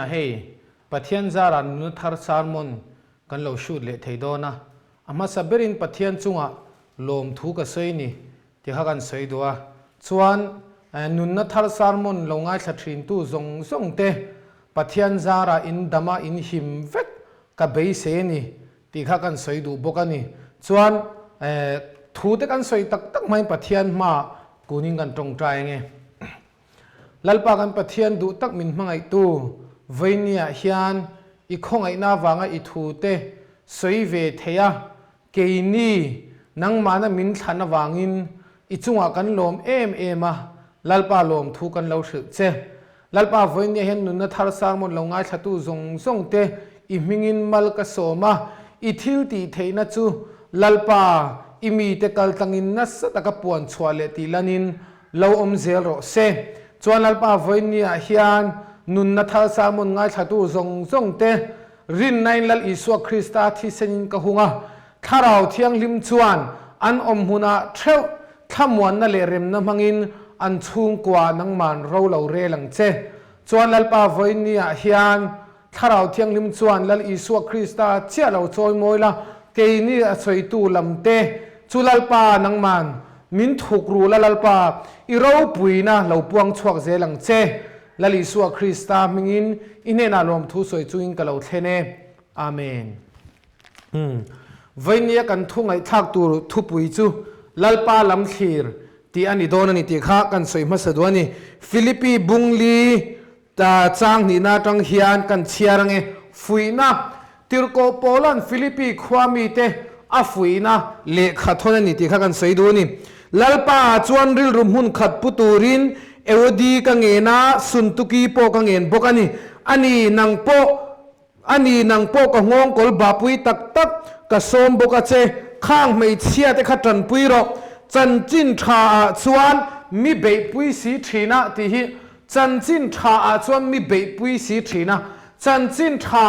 Vawinia hei Pathian zarah nuna thar sermon kan lo shoot leh thei dawn a, a hmasa berin Pathian chungah lawmthu ka sawi ni ti kha kan sawi duh a, chuan nunna thar sermon lo ngaithla thintu zawng zawng te Pathian zarah in dama in him vek ka beisei a ni tih kha kan sawi duh bawk a ni. Chuan thu te kan sawi tak tak hmain Pathian hmaah kunin kan tawngtai ange. Lalpa kan Pathian duh tak min hmangaihtu Veinia hian i khawngaihna avanga i thu te sawi ve thei a, keini nangmahna min thlan avangin i chungah kan lawm em em a, Lalpa lawmthu kan lo hrilh che. Lalpa vawinia hian nunna thar sermon lo ngaithlatu zawng zawng te i hmingin mal ka sawm a, i thil tih theihna chu Lalpa i mite kal tlangin nasa taka puan chhuah leh tih lanin lo awm zel rawh se. Chuan Lalpa vawinia hian nunna thar sermon ngaithlatu zawng zawng te rinnain Lal Isua Krista thisenin ka hung a, Thlarau Thianghlim chuan an awm hmunah theuh Thlamuanna leh remna hmangin an chhungkua nangman ro lo rel ang che. Chuan Lalpa vawiinniah hian Thlarau Thianghlim chuan Lal Isua Krista chiah lo chawimawi la, keini a sawitu lam te chu Lalpa nangman min thuk ru la Lalpa i ropuina lo puang chhuak zel ang che. Lal Isua Krista hmingin i hnenah lawmthu sawi chungin ka lo thlen e. Amen. Umm. Vainia kan thu ngaihthlak tur thupui chu Lalpa lam thlir tih a ni dawn a ni tih kha kan sawi hmasa duh a ni. Philippi Bungli ta chang hnihna atang hian kan chhiar ange. Fuihna, Tirhkoh Paula'n Philippi khua mite a fuihna lehkha thawn a ni tih kha kan sawi duh a ni. Lalpa ah chuan rilru hmun khat pu turin Eudi ka ngen a, Suntuki pawh ka ngen bawk a ni. A ni, nang pawh A ni, nang pawh ka nghawng kawl bapui tak tak ka sawm bawk a che, khang hmeichhia te kha tanpui rawh, chanchin tha ah chuan mi beihpui si thin a tih hi, chanchin tha ah chuan mi beihpui si thin a, chanchin tha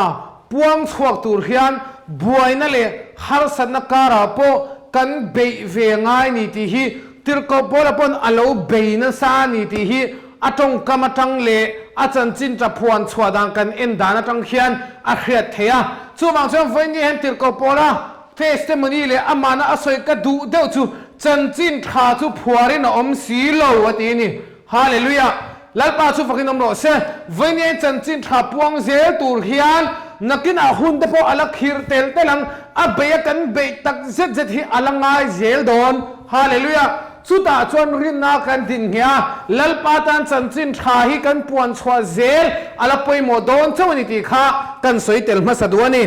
puang chhuak tur hian buaina leh harsatna karah pawh kan beih ve ngai ni tih hi Tirhkoh Paula pawn a lo bei nasa a ni tih hi a tawngkam atang leh a chanchin ta phuan chhuah dan kan en dan atang khian a hriat theih a. Chuvang chuan vawiin hian Tirhkoh Paula testimony leh amahna a sawi ka duh deuh chu chanchin tha chu phuarin a awm si lo a ti a ni. Hallelujah! Lalpa chu fakin awm rawh se. Vawiin hian chanchin tha puang zel tur hian nakinah hun te pawh a la khirh tel tel ang. A beih a kan beih tak zet zet hi a la ngai zel dawn. Hallelujah! Chutah chuan rinna kan din ngheh a, Lalpa tan chanchin tha hi kan puan chhuah zel a la pawimawh dawn chauh a ni tih kha kan sawi tel hmasa duh a ni.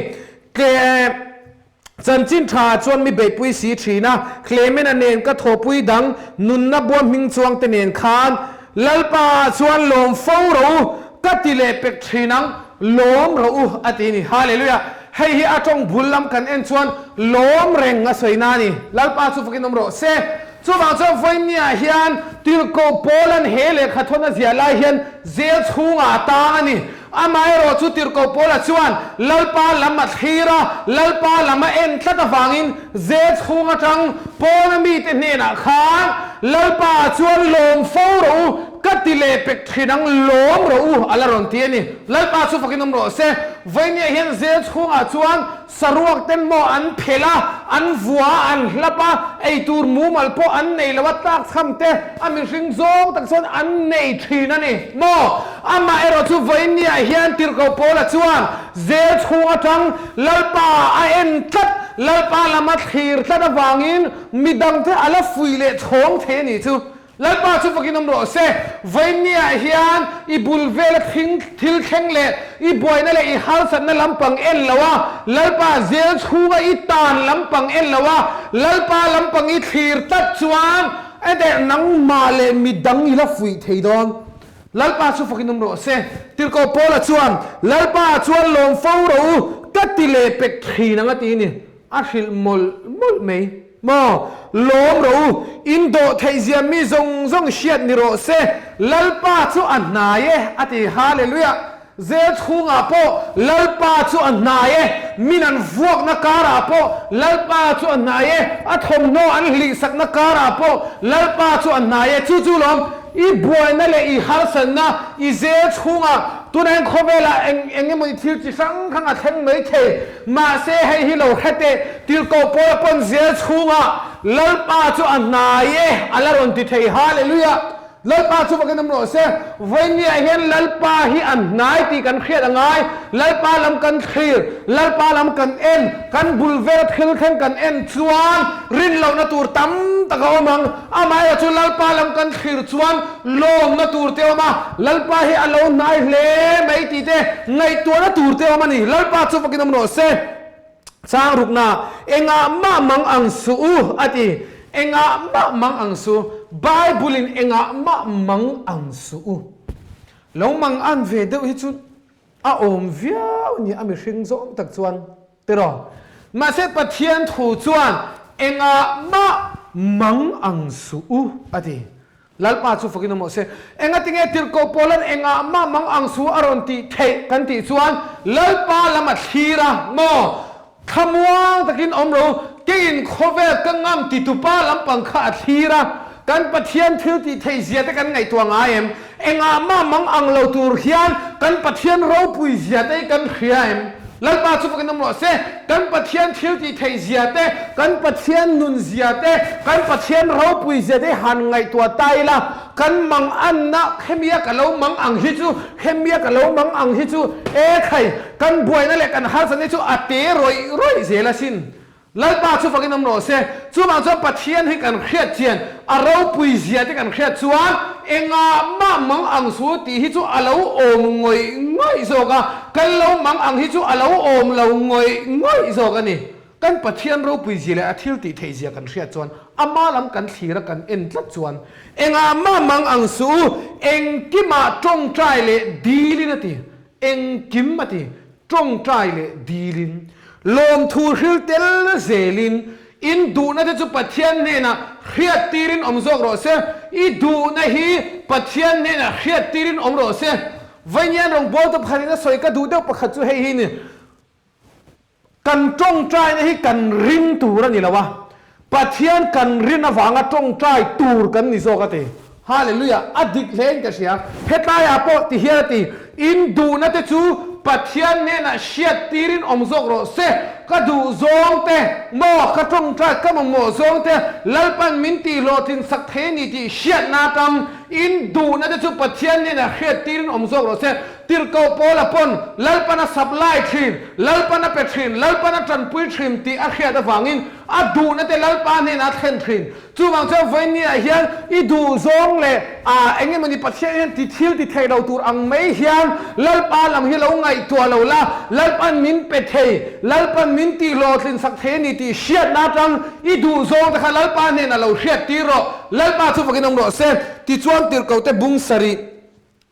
Chanchin tha chuan mi beihpui si thin a, Clement-a nen ka thawhpui dang nunna bua hming chuang te nen khan Lalpa chuan lawm fo rawh u, ka ti leh pek thin ang, lawm rawh u a ti a ni. Hallelujah! Hei hi a tawng bul lam kan en chuan lawm reng a sawi na a ni. Lalpa chu fakin awm rawh se. Chuvang chuan vawinia hian Tirhkoh Paula'n he lehkha thawn a ziah lai hian zel chhungah a tang a ni. Amaherawh chu Tirhkoh Paula chuan Lalpa lam a thlir a, Lalpa lam a en tlat avangin zel chhung atang Paula mite hnenah khan, Lalpa chuan lawm fo rawh u, ka ti leh pek thin ang, lawm rawh u a la rawn ti a ni. Lalpa chu fakin awm rawh se. Vawinia hian zel chhungah chuan Saruak ten maw an phelh a, an vua a, an hlap a, eitur mumal pawh an nei lo a, tlak chham te a mihring zawng tak chuan an nei thin a ni maw? Amah erawh chu vawiinniah hian Tirhkoh Paula chuan zel chhung atang Lalpa a en tlat, Lalpa lam a thlir tlat avangin midangte a la fuih leh chhawng thei a nih chu. Lalpa chu fakin awm rawh se. Vawiinniah hian i bul vela thing thil thleng leh i buaina leh i harsatna lampang en lo a, Lalpa zel chhunga i tan lampang en lo a, Lalpa lampang i thlir tlat chuan enteh nangmah leh midang i la fuih thei dawn. Lalpa chu fakin awm rawh se. Tirhkoh Paula chuan, Lalpa chuan lawm fo rawh u, ka ti leh pek thin ang a ti a ni. A hrilh mawlh mawlh mai. Maw? Lawm rawh u, in dawh theih zia mi zawng zawng hriat ni rawh se, Lalpa chu a hnai e, a ti. Hallelujah! Zel chhungah pawh Lalpa chu a hnai e, min an vuakna karah pawh Lalpa chu a hnai e, a thawmhnaw an hlihsakna karah pawh Lalpa chu a hnai e. Chu chu lawm, i buaina leh i harsatna i zel chhungah. Tunah hian khawvelah eng eng emawni thil chi hrang hrang a thleng mai thei. Mahse hei hi lo hre teh, tirhkoh Paula pawn zel chhungah Lalpa chu a hnai e a la rawn ti thei. Hallelujah! Lalpa chu vakin awm rawh se. Vawinia hian Lalpa hi a hnai tih kan hriat a ngai. Lalpa lam kan thlir, Lalpa lam kan en, kan bul vel thil thleng kan en chuan rin lohna tur tam tak a awm ang. Amaherawhchu chu Lalpa lam kan thlir chuan lawmna tur te awm a, Lalpa hi a lo hnai hle mai tih te ngaihtuahna tur te awm a ni. Lalpa chu vakin awm rawh se. Chang rukna, Engah mah mang ang suh u, a ti. Engah mah mang ang suh. Bible-in engah mah mang ang suh u. Lo mang an ve deuh hi chu a awm viau a ni, a mihring zawng tak chuan tiraw. Mahse Pathian thu chuan engah mah mang ang suh u, a ti. Lalpa chu fakin awm rawh se. Engatinge tirhkoh Paula'n engah mah mang ang su a rawn tih theih kan tih chuan Lalpa lam a thlir a, maw? Thlamuang takin awm ro, keiin khawvel ka ngam titupa lampang kha a thlir a, kan Pathian thil tih theih zia te kan ngaihtuah ngai em? Engah mah mang ang lo tur hian kan Pathian ropui zia te hi kan hria em? Lalpa chu fakin awm rawh se, kan Pathian thil tih theih zia te, kan Pathian nun zia te, kan Pathian ropui zia te hi han ngaihtuah ta ila, kan mang anna hemia ka lo mang ang hi chu, hemia ka lo mang ang hi chu, e khai, kan buaina leh kan harsatna hi chu a te rawih rawih zel asin. Lalpa chu fakin awm rawh se. Chuvang chuan Pathian hi kan hriat chian, a ropui zia te kan hriat chuan engah mah mang ang su tih hi chu a lo awm ngawih ngawih zawk a, kan lo mang ang hi chu a lo awm lo ngawih ngawih zawk a ni. Kan Pathian ropui zia leh a thil tih theih zia kan hriat chuan ama lam kan thlir a kan en tlat chuan engah mah mang ang su, engkimah tawngtai leh dilin a ti, engkim a ti. Tawngtai leh dilin, lawmthu hril tel zelin, in duhna te chu Pathian hnenah hriattirin awm zawk rawh se. I duhna hi Pathian hnenah hriattirin awm rawh se. Vainian rawngbawltu pakhatin a sawi ka duh deuh pakhat chu hei hi ni, Kan tawngtaina hi kan ring tur a ni lo a, Pathian kan rin avanga tawngtai tur kan ni zawk a ti. Hallelujah! A dik hle in ka hria. Hetlaiah pawh ti hian a ti, In duhna te chu Pathian hnenah hriat tirin awm zawk rawh se. Ka duh zawng te, maw ka tawngtai ka mamawh zawng te Lalpan min tih hlawhtlin sak thei a ni tih hriatna atang in duhna te chu Pathian hnenah hriat tirin awm zawk rawh se. Tirhkoh Paula pawn Lalpan a supply thin, Lalpan a pe thin, Lalpan a tanpui thin tih a hriat avangin a duhna te Lalpa hnenah a thlen thin. Chuvang chuan vawinia hian i duh zawng leh a eng emawni Pathian hian ti thil ti thei lo tur ang mai hian Lalpa lam hi lo ngaihtuah lo la, Lalpan min pe thei, Lalpan min tih hlawhtlin sak thei a ni tih hriatna atang i duh zawng te kha Lalpa hnenah lo hriat tir rawh. Lalpa chu fakin awm rawh se. Tichuan tirhkohte bung sarih.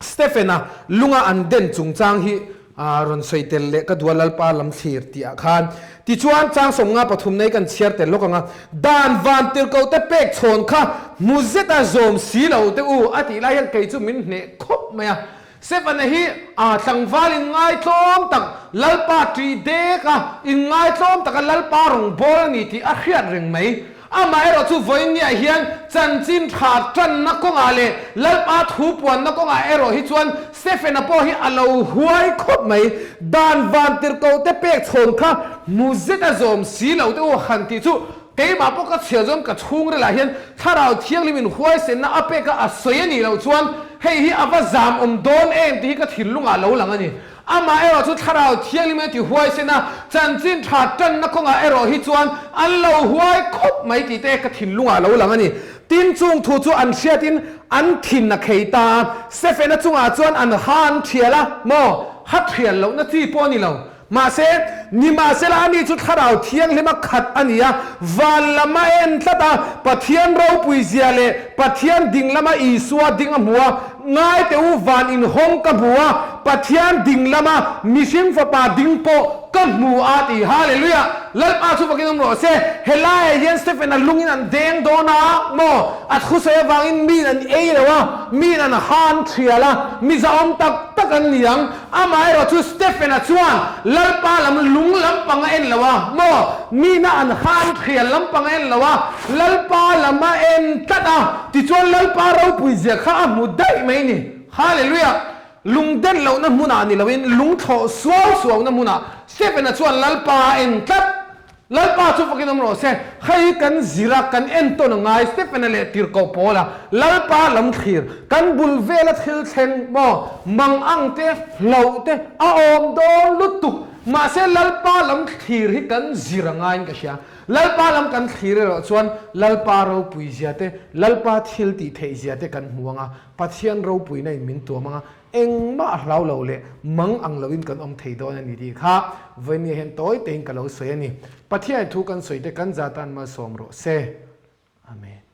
Stephen-a lunga an den chungchang hi rawn sawi tel leh ka dua Lalpa lam thlir tih ah khan. Tichuan, chang sawmnga pathum nei kan chhiar tel lawk ang a, Dan van tirhkohte pek chhawn kha hmu zeta zawm si lo te u a tih lai hian kei chu min hneh khawp mai a. Stephen-a hi tlangval inngaitlawm tak, Lalpa ṭih dek a, inngaitlawm taka Lalpa rawngbâwl a ni tih a hriat reng mai. Amaherawh chu vawiinniah hian chanchin tha tanna kawngah leh Lalpa thu puanna kawngah erawh hi chuan Stephen-a pawh hi a lo huai khawp mai. Dan van tirhkohte pek chhawn kha hmu zet a zawm si lo te u han tih chu keimah pawh ka chhiar chuan ka chhungrilah hian Thlarau Thianghlimin huaisenna a pek a a sawi a nih loh chuan hei hi a va zam awm dawn em tih hi ka thinlungah a lo lang a ni. Amah erawh chu Thlarau Thianghlim a ti huaisen a, chanchin tha tanna kawngah erawh hi chuan an lo huai khawp mai tih te ka thinlungah a lo lang a ni. Tin, chung thu chu an hriatin an thin a khei ta a, Stephen-a chungah chuan an ha an thial a, maw? Ha thial lohna chi pawh a ni lo. Mahse, nimahsela ani chu Thlarau Thianghlim a khat a ni a, van lam a en tlat a, Pathian ropui zia leh Pathian ding lama Isua ding a hmu a, Ngai teh u, van inhawng ka hmu a, Pathian ding lama mihring fapa ding pawh ka hmu a ti. Hallelujah! Lalpa chu fakin awm rawh se. Helaiah hian Stephen-a lungin an deng dawn a maw? A thusawi avangin miin an ei lo a, miin an ha an thial a, mi zahawm tak tak an ni ang. Amaherawh chu Stephen-a chuan Lalpa lam lung lampang a en lo a maw? Miina an ha an thial lampang a en lo a, Lalpa lam a en tlat a, tichuan Lalpa ropui zia kha a hmu daih mai ni. Hallelujah! Lungden lohna hmunah ni loin lung thlawh suau suauna hmunah Stephen-a chuan Lalpa a en tlat. Lalpa chu fakin awm rawh se. Hei hi kan zir a, kan entawn a ngai. Stephen-a leh tirhkoh Paula Lalpa lam thlir, kan bul vela thil thleng maw, mang ang te, hlauh te a awm dawn lutuk. Mahse Lalpa lam thlir hi kan zir a ngaiin ka hria. Lalpa lam kan thlir erawh chuan Lalpa ropui zia te, Lalpa thil tih theih zia te kan hmu ang a, Pathian ropuina in min tuam ang a, engmah a hlau lo leh mang ang loin kan awm thei dawn a ni tih kha vawinia hian tawi tein ka lo sawi a ni. Pathian thu kan sawi te kan za tan malsawm rawh se. Amen.